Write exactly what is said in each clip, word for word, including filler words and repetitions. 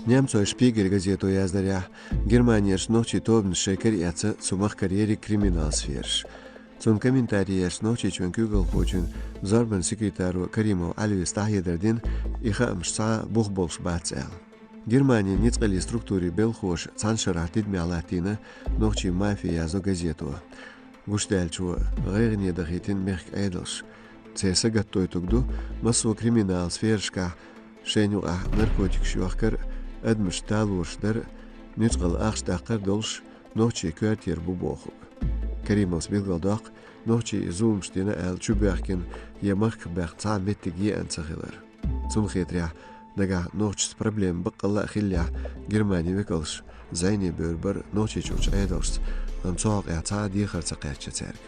Немцойн «Шпигель» газето яздарехь, Германерчу нохчийн тобанаш шайн кара эцна цу махкара ерриг криминал сфераш. Цунна комментари еш Нохчийчоьнан куьйгалхочун зорбанан секретаро Каримов Ӏелвис дӀахьедар дина, и хаамаш цхьа а бух болуш бац аьлла. Германин ницкъаллин структурийн белхалоша цхьана шарахь тидамехь латтийна нохчийн мафи, язо газето. Гучудаьллачо гӀайгӀане дахийтина мехкан Ӏедалш. Церан сагатдойтург ду массо а криминал сферашкахь шайна юкъахь наркотикаш йохкар а, адамашна талораш дар а, нуьцкъала ахча даккхар а долуш, нохчий коьртера бу бохург. Каримовс билгалдоккху, нохчий зуламаш дина аьлла чубоьхкина я махках баьхна цхьа а меттиг еана ца хилар. Цунна хетарехь, нагахь нохчашца проблема баккъалла а хиллехь, Германин векалш зӀене бевр бара Нохчийчуьрчу Ӏедалшца, амма цу хьокъехь цхьа а дехар ца кхаьчча цаьрга.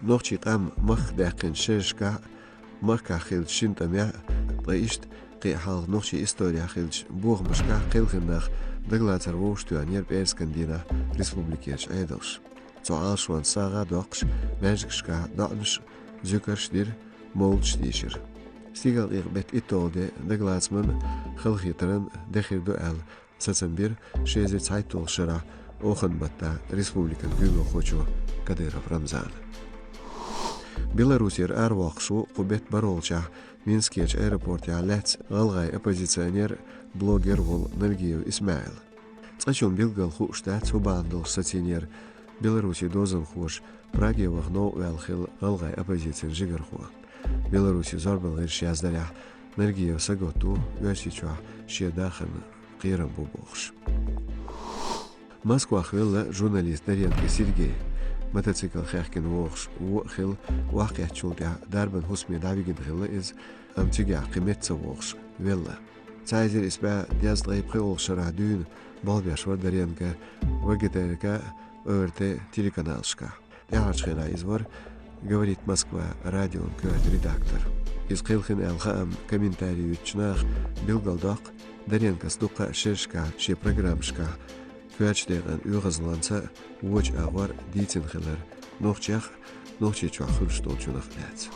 Нохчийн къам махках даьккхинчу шерашкахь а, махкахь хиллачу шина тӀамехь а, ткъа иштта кхин а хьалха нохчийн исторехь хиллачу бохамашкахь а кхелхина нах дагалацар вовшахтоьхнера пӀераскан дийнахь республикерчу Ӏедалша. Цу Ӏалашонца сагӀа а доккхуш, маьждигашкахь доӀанаш а, зуькарш а дира, мовлудаш а дийшира. Стигалкъекъа беттан итталгӀа де дагалацаман а, халахетаран а де хир ду аьлла, сацам бира ши эзар цхьайтталгӀачу шарахь оханан баттахь республикан куьйгалхочо Кадыров Рамзана. Беларусера аравоккхуш ву кху беттан бархӀолгӀачохь Минскерчу аэропортехь лаьцна гӀалгӀайн оппозиционер а, блогер а волу Нальгиев ИсмаӀил. Цкъачунна билггал хууш дац, хӀун бахьана долуш сацийнера Беларусин дозанхоша Праге ваха новкъа ваьлла хилла гӀалгӀайн оппозицин жигархо. Беларусин зорбанан гӀирсаша яздарехь, Нальгиев сагатдо Оьрсийчохь шен дахарна кхерам бу бохуш. Москвахь велла журналист Доренко Сергей. Мотоцикл хехкина вогӀуш вон а хилла, охьакхеттачул тӀаьхьа дарбан хӀусаме дӀавигина хилла иза, амма цигахь кхин метта ца вогӀуш велла. Цхьа эзар исс бӀе дезткъе пхоьалгӀачу шарахь дуьйна болх беш вара Доренко ВГТРК а, ОРТ телеканалашкахь. ТӀаьхьарчу хенахь иза вара «Говорит Москва» радион коьрта редактор. Иза кхелхина аьлла хаам, комментари юьтучу наха билгалдоккху, Доренкос дуккха а шерашкахь шен программашкахь коьртачу декъан оьгӀазлонца а, вочу агӀор а дийцина хилар нохчех а, Нохчийчохь хуьлуш долчунах а лаьцна.